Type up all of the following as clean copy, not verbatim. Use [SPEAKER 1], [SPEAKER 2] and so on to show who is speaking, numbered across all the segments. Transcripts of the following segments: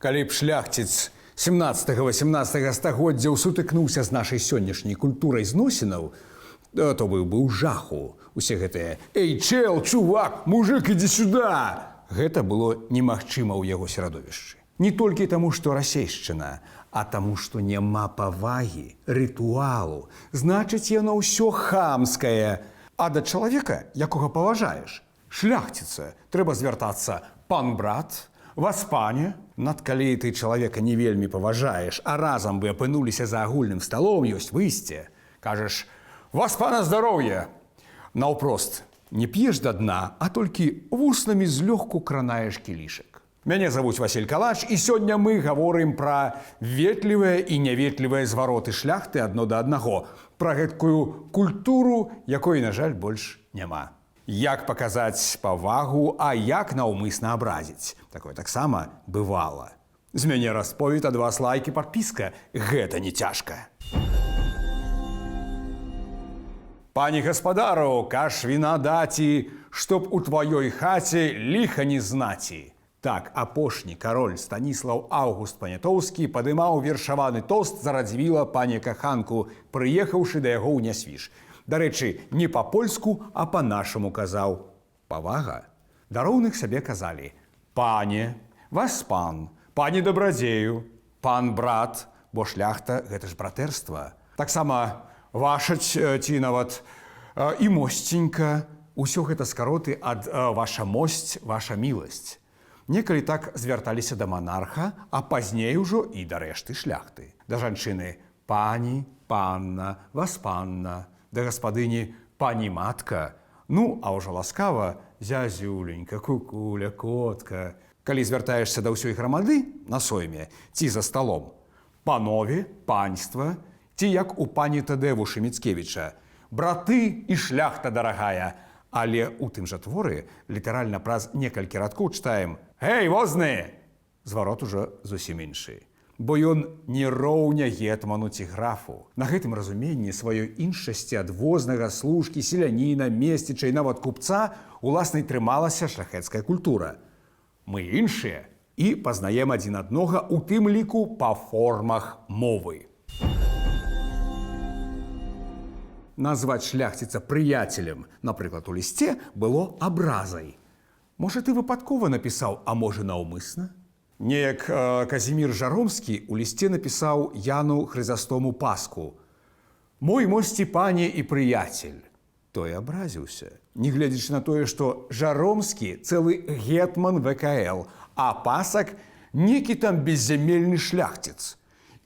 [SPEAKER 1] Калі б шляхціц 17-18 стагоддзяў сутыкнуўся з нашай сённяшняй культурай зносінаў, то быў бы ў жаху. Усе гэтыя: «Эй, чел, чувак, мужик, иди сюда!» Гэта было немагчыма ў яго серадовішчы. Не толькі таму, што расейшчына, а таму, што няма павагі, рытуалу. Значыць, яно ўсё хамскае. А да чалавека, якога паважаеш, шляхціца, трэба звяртацца: пан брат, васпане. Над калі ты чалавека не вельмі паважаеш, а разам вы апынуліся за агульным сталом, ёсць выйсце. Кажаш: «Васпана здароўе!» Наўпрост не п'еш да дна, а толькі вуснамі злёгку кранаеш кілішак. Мяне завуць Васіль Калач, і сёння мы гаворым пра ветлівыя і няветлівыя звароты шляхты адно да аднаго, пра гэткую культуру, якой, на жаль, больш няма. Як паказаць павагу, а як наўмысна абразіць? Такое таксама бывала. З мяне расповед, ад вас лайк і падпіска. Гэта не цяжка. Пані гаспадару, каш віна даці, чтоб у тваёй хаце ліха не знаці. Так апошні кароль Станіслаў Аўгуст Панятоўскі падымаў вершаваны тост за Радзівіла пані каханку, прыехаўшы да яго ў Нясвіж. Дарэчы, не па-польску, а па-нашаму казаў. Павага. Да роўных сабе казалі: пане, васпан, пане дабрадзею, пан брат, бо шляхта — гэта ж братэрства. Таксама вашаць ці нават і мосценька. Усё гэта скароты ад ваша мосць, ваша міласць. Некалі так звярталіся да манарха, а пазней ужо і да рэшты шляхты. Да жанчыны: пані, панна, васпанна, да гаспадыні: пані матка, ну, а ўжо ласкава: зязюленька, кукуля, котка. Калі звяртаешся да ўсёй грамады на сойме ці за сталом: панове, панства, ці як у пані Тадэвушы Міцкевіча: браты і шляхта дарагая. Але ў тым жа творы літаральна праз некалькі радкоў чытаем: «Гей, возны!» Зварот ужо зусім іншы. Бо ён не роўня гетману ці графу. На гэтым разуменні сваёй іншасці ад вознага, служкі, селяніна, месціча і нават купца уласна і трымалася шляхецкая культура. Мы іншыя і пазнаем адзін аднога у тым ліку па формах мовы. Назваць шляхціца прыяцелем, напрыклад, у лісце, было абразай. Можа, ты выпадкова напісаў, а можа, наўмысна? Неяк Казімір Жаромскі ў лісце напісаў Яну Хрызастому Паску: «Мой мосці пане і прыяцель». Той абразіўся, нягледзячы на тое, што Жаромскі цэлы гетман ВКЛ, а Пасак некі там беззямельны шляхціц.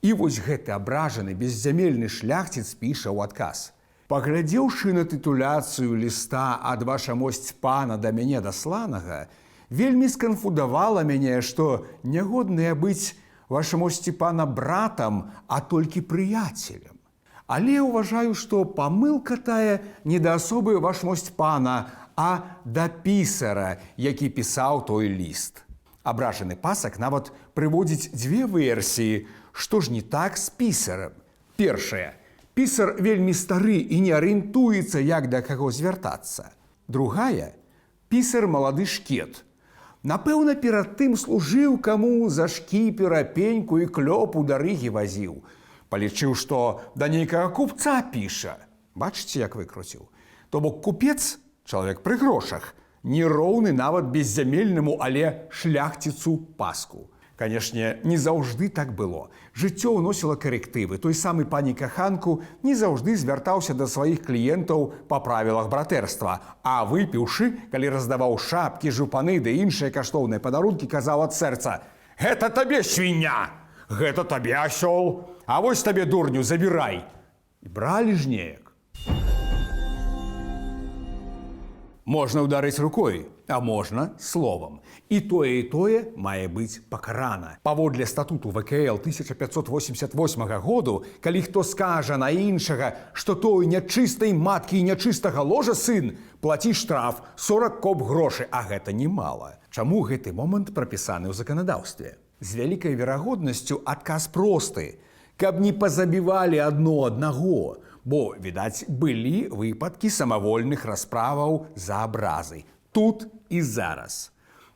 [SPEAKER 1] І вось гэты абражаны беззямельны шляхціц піша ў адказ: «Паглядзеўшы на тытуляцыю ліста ад ваша мосць пана да мяне дасланага, вельмі сканфудавала мяне, што нягодныя быць ваша мосці пана братам, а толькі прыяцелем. Але ўважаю, што памылка тая не да асобы ваш мосць пана, а да пісара, які пісаў той ліст». Абражаны Пасак нават прыводзіць дзве версіі, што ж не так з пісарам. Першая. Пісар вельмі стары і не арыентуецца, як да каго звяртацца. Другая. Пісар малады шкет. Напэўна, перад тым служыў каму за шкіпера, пеньку і клёпу да Рыгі вазіў. Палічыў, што да нейкага купца піша. Бачыце, як выкруціў. То бок купец, чалавек пры грошах, не роўны нават беззямельнаму, але шляхціцу Паску. Канешне, не заўжды так было. Жыццё ўносіла карэктывы. Той самы пані каханку не заўжды звяртаўся да сваіх кліентаў па правілах братэрства. А выпіўшы, калі раздаваў шапкі, жупаны ды іншыя каштоўныя падарункі, казаў ад сэрца: «Гэта табе, свіння! Гэта табе, асёл! А вось табе, дурню, забірай!» І бралі ж неяк. Можна ўдарыць рукой, а можна словам. І тое мае быць пакарана. Паводле статуту ВКЛ 1588 году, калі хто скажа на іншага, што той нячыстай маткі і нячыстага ложа сын, плаці штраф 40 коп грошы, а гэта немала. Чаму гэты момант прапісаны ў заканадаўстве? З вялікай верагоднасцю адказ просты: каб не пазабівалі адно аднаго, бо, відаць, былі выпадкі самавольных расправаў за абразы. Тут і зараз.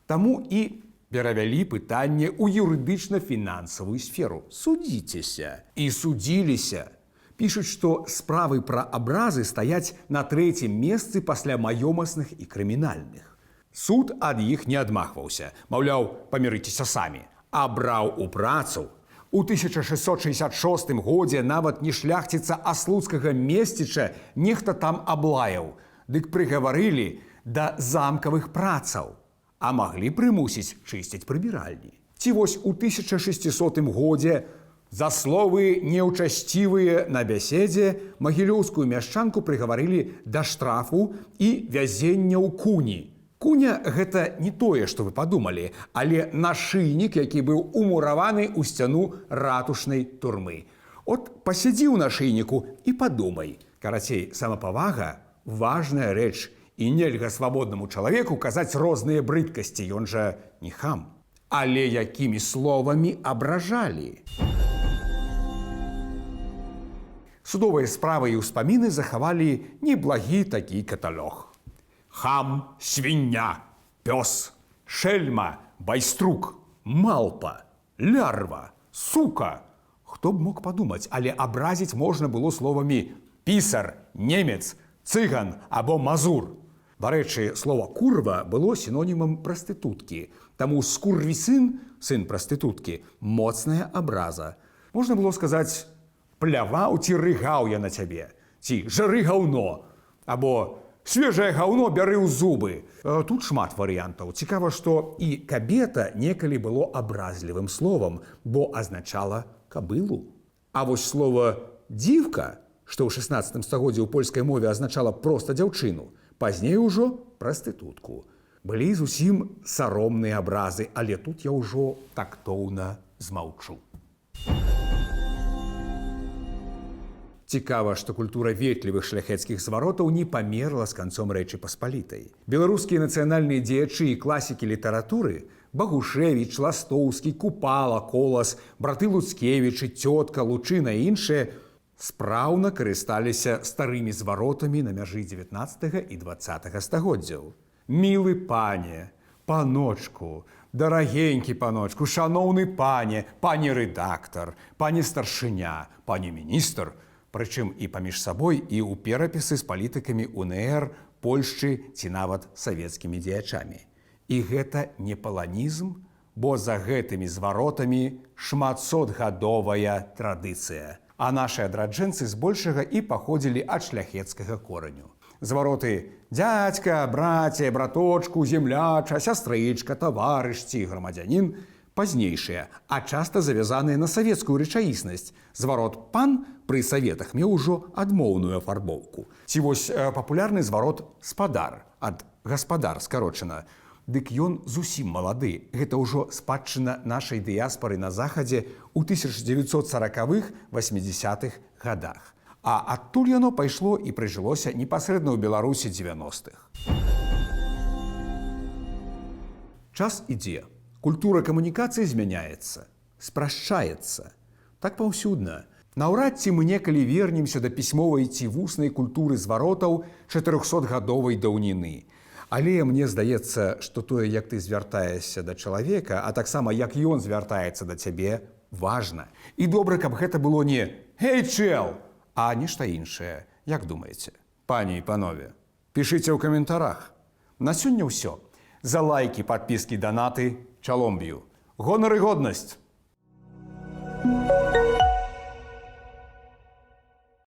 [SPEAKER 1] Таму і Перавялі пытанне ў юрыдычна-фінансавую сферу. Судзіцеся. І судзіліся. Пішуць, што справы пра абразы стаяць на трэцім месцы пасля маёмасных і крымінальных. Суд ад іх не адмахваўся, маўляў, памірыцеся самі, а браў у працу. У 1666 годзе нават не шляхціца, а слуцкага месціча нехта там аблаяў. Дык прыгаварылі да замкавых працаў, а маглі прымусіць чысціць прыбіральні. Ці вось у 1600 годзе за словы неўчасцівыя на бяседзе магілёўскую мяшчанку прыгаварылі да штрафу і вязення ў куні. Куня гэта не тое, што вы падумалі, але нашыйнік, які быў умураваны ў сцяну ратушнай турмы. От пасядзі ў нашыйніку і падумай. Карацей, самапавага важная рэч, і нельга свабоднаму чалавеку казаць розныя брыдкасці, ён жа не хам. Але якімі словамі абражалі? Судовыя справы і ўспаміны захавалі неблагі такі каталог. Хам, свіння, пёс, шэльма, байструк, малпа, лярва, сука. Хто б мог падумаць, але абразіць можна было словамі пісар, немец, цыган або мазур. Дарэчы, слова курва было сінонімам прастытуткі. Таму скурві сын, сын прастытуткі, моцная абраза. Можна было сказаць: пляваў ці рыгаў я на цябе, ці жары гаўно, або свежае гаўно бяры ў зубы. Тут шмат варыянтаў. Цікава, што і кабета некалі было абразлівым словам, бо азначала кабылу. А вось слова дзіўка, што ў 16 стагоддзі ў польскай мове азначала проста дзяўчыну, пазней ужо прастытутку. Былі зусім саромныя абразы, але тут я ўжо тактоўна змаўчу. Цікава, што культура ветлівых шляхецкіх зваротаў не памерла з канцом Рэчы Паспалітай. Беларускія нацыянальныя дзеячы і класікі літаратуры Багушэвіч, Ластоўскі, Купала, Колас, браты Луцкевічы, Цётка, Лучына і іншыя спраўна карысталіся старымі зваротамі на мяжы 19 і 20 стагоддзяў. Мілы пане, паночку, дарагенькі паночку, шаноўны пане, пане рэдактар, пане старшыня, пане міністр, прычым і паміж сабой, і ў перапісы з палітыкамі УНР, Польшчы ці нават савецкімі дзеячамі. І гэта не паланізм, бо за гэтымі зваротамі шматсотгадовая традыцыя. А нашы адраджэнцы збольшага і паходзілі ад шляхецкага кораню. Звароты дзядзька, браце, браточку, земляча, сястрычка, таварыш ці грамадзянін пазнейшыя, а часта завязаныя на савецкую рэчаіснасць. Зварот пан пры саветах меў ужо адмоўную афарбоўку. Ці вось папулярны зварот спадар, ад гаспадар скарочана. Дык ён зусім малады. Гэта ўжо спадчына нашай дыяспары на захадзе ў 1940-х, 80-х годах. А адтуль яно пайшло і прыжылося непасрэдна ў Беларусі 90-х. Час ідзе. Культура камунікацыі змяняецца, спрашчаецца. Так паўсюдна. Наўрад ці мы некалі вернемся да пісьмовай ці вуснай культуры зваротаў 400-гадовай даўніны. Але мне здаецца, што тое, як ты звяртаешся да чалавека, а таксама як ён звяртаецца да цябе, важна. І добра, каб гэта было не «Гей, чел!», а нешта іншае. Як думаеце? Пані і панове, пішыце ў каментарах. На сёння ўсё. За лайкі, падпіскі, данаты чалом б'ю. Гонар і годнасць!